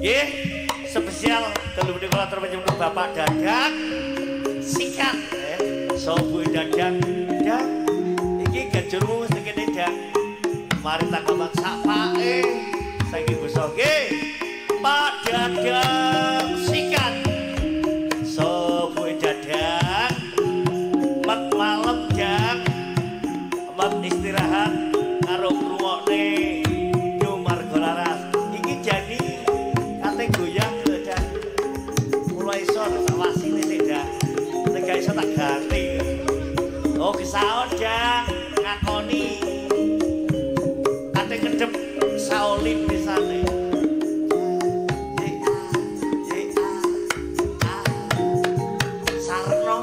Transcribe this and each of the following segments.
Nggih, spesial dalu menika latur panjenengan Bapak Dadang sikat sobo Dadang. Dang iki gajurmu wis kene Dang. Mari tanggapan sak pake saiki basa nggih. Pak Dadang sikat. Sobo Dadang. Mat malem Dang. Mat istirahat karo ngrungokne Nyumarga Laras. Iki jani kate goyang lho Dang. Kula iso tak wasile sik Dang. Nek gak iso tak ganti. Oh kesaon Dang, ngakoni. Kate kedep saolin pisane. Sarno.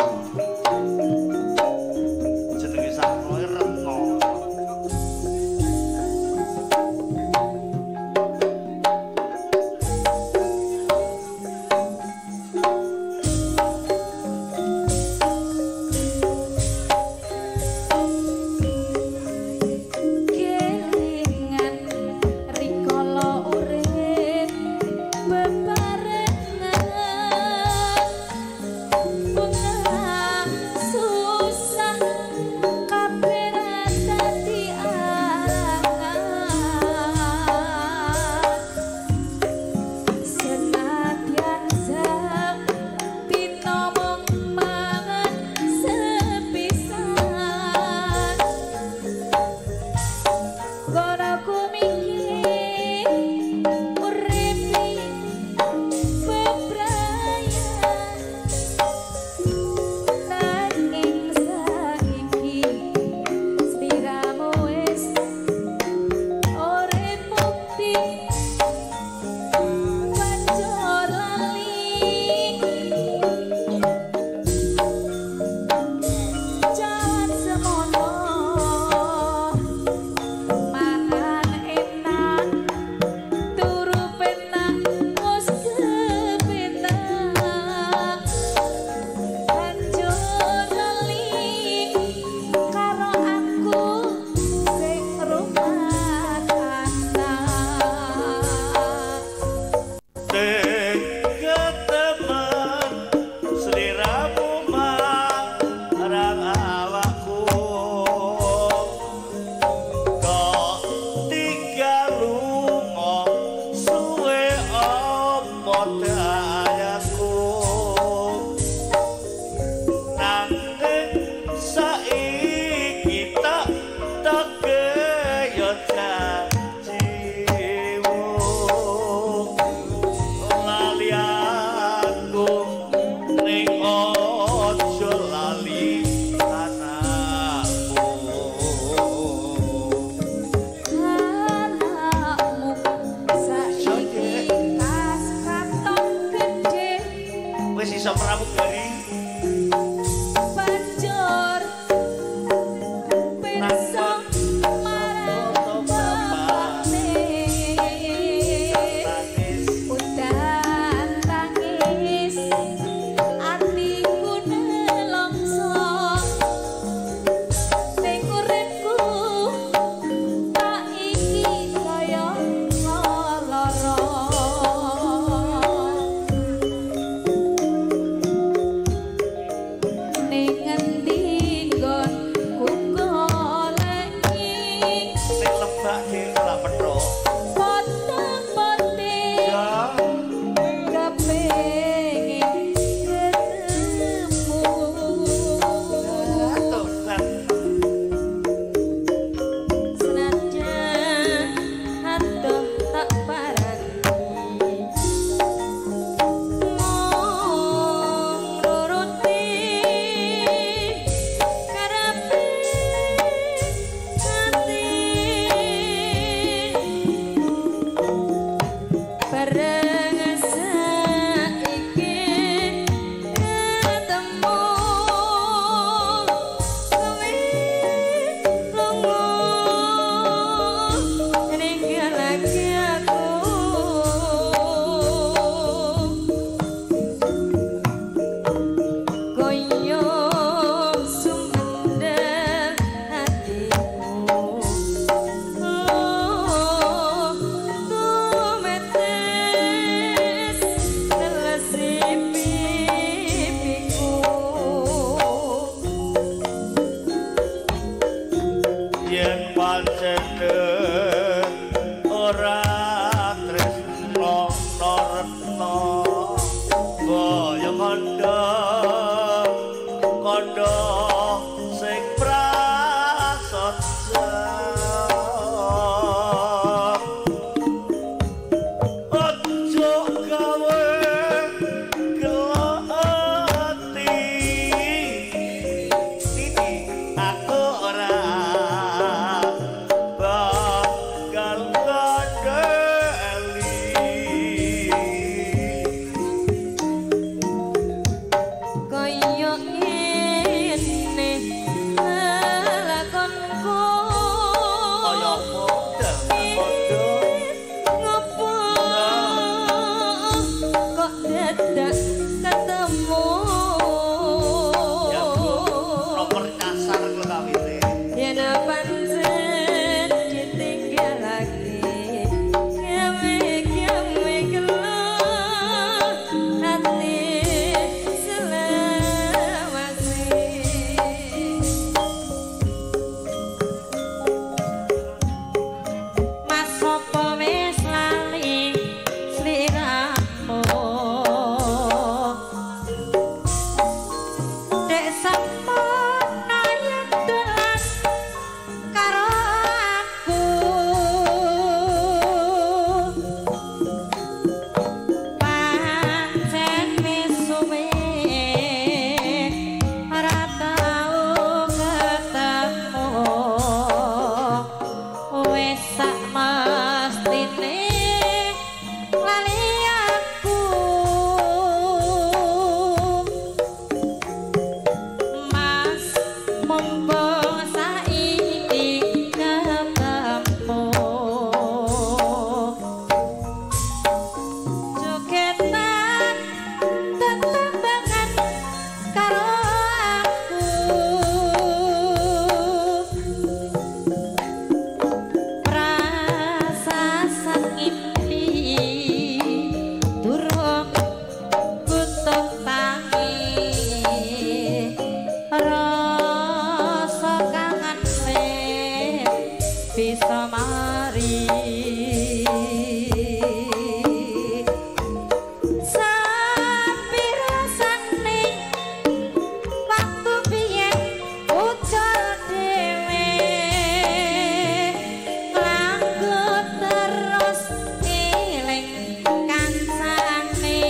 Jenenge Sarno Retno. Kelingan rikala urip bebarengan bunga susah kabeh dadi arangan senadyan sepino mung mangan sepisan kono mikir uripi bebrayan nanging saiki sliramu wis urip mukti banjur lali jalan semono mangan enak turu penak wis kepenak banjur lali karo aku sing rumat anak. Ketemen sliramu marang awakku kok tinggal lunga suwe apa dayaku nanging saiki tak tegeyo janjimu lali aku ning aja lali anakmu. Anakmu saiki tas katon gedhe Wis iso pramugari banjur pirsa marang bapakne tangis udan tangis atiku nelongso ning uripku tak iki kaya lara ning ngendi nggonku golek Yen pancen ora tresno retno kaya kandha kandha sing prasaja. Aja gawe gelo ati titi aku ora bakal ngandeli. Kaya ngene lakonku Kaya apa padha ngopo kok dadak ketemu. Ya Bu, nomor kasar kula kawite. Yen pancen ditinggalake gawe-gawe gelo ati selawase. Mas sapa wis lali sliramu dek sampun yen dolan karo aku pancen wis suwe ora tau ketemu wis sak mestine lali aku. Mas mumpung saiki ketemu jogetan tetembangan karo aku prasasat ngimpi durung butuh tangi rasa kangen wis bisa mari. Sapirasane waktu biyen ucul dhewe mlaku terus eling kancane.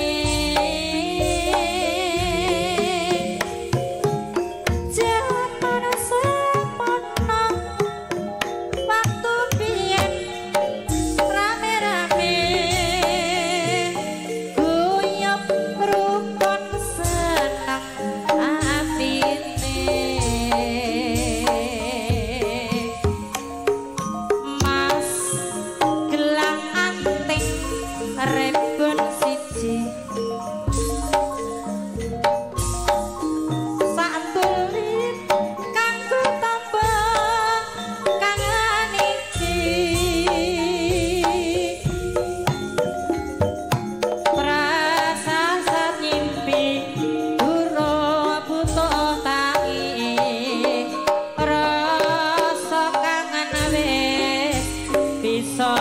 Jaman semono waktu biyen rame-rame guyub rukun seneng atine. Mas gelang anting rebon siji sak tulip kanggo tamba kangen iki prasasat ngimpi durung butuh tangi rasa kangen wis bisa.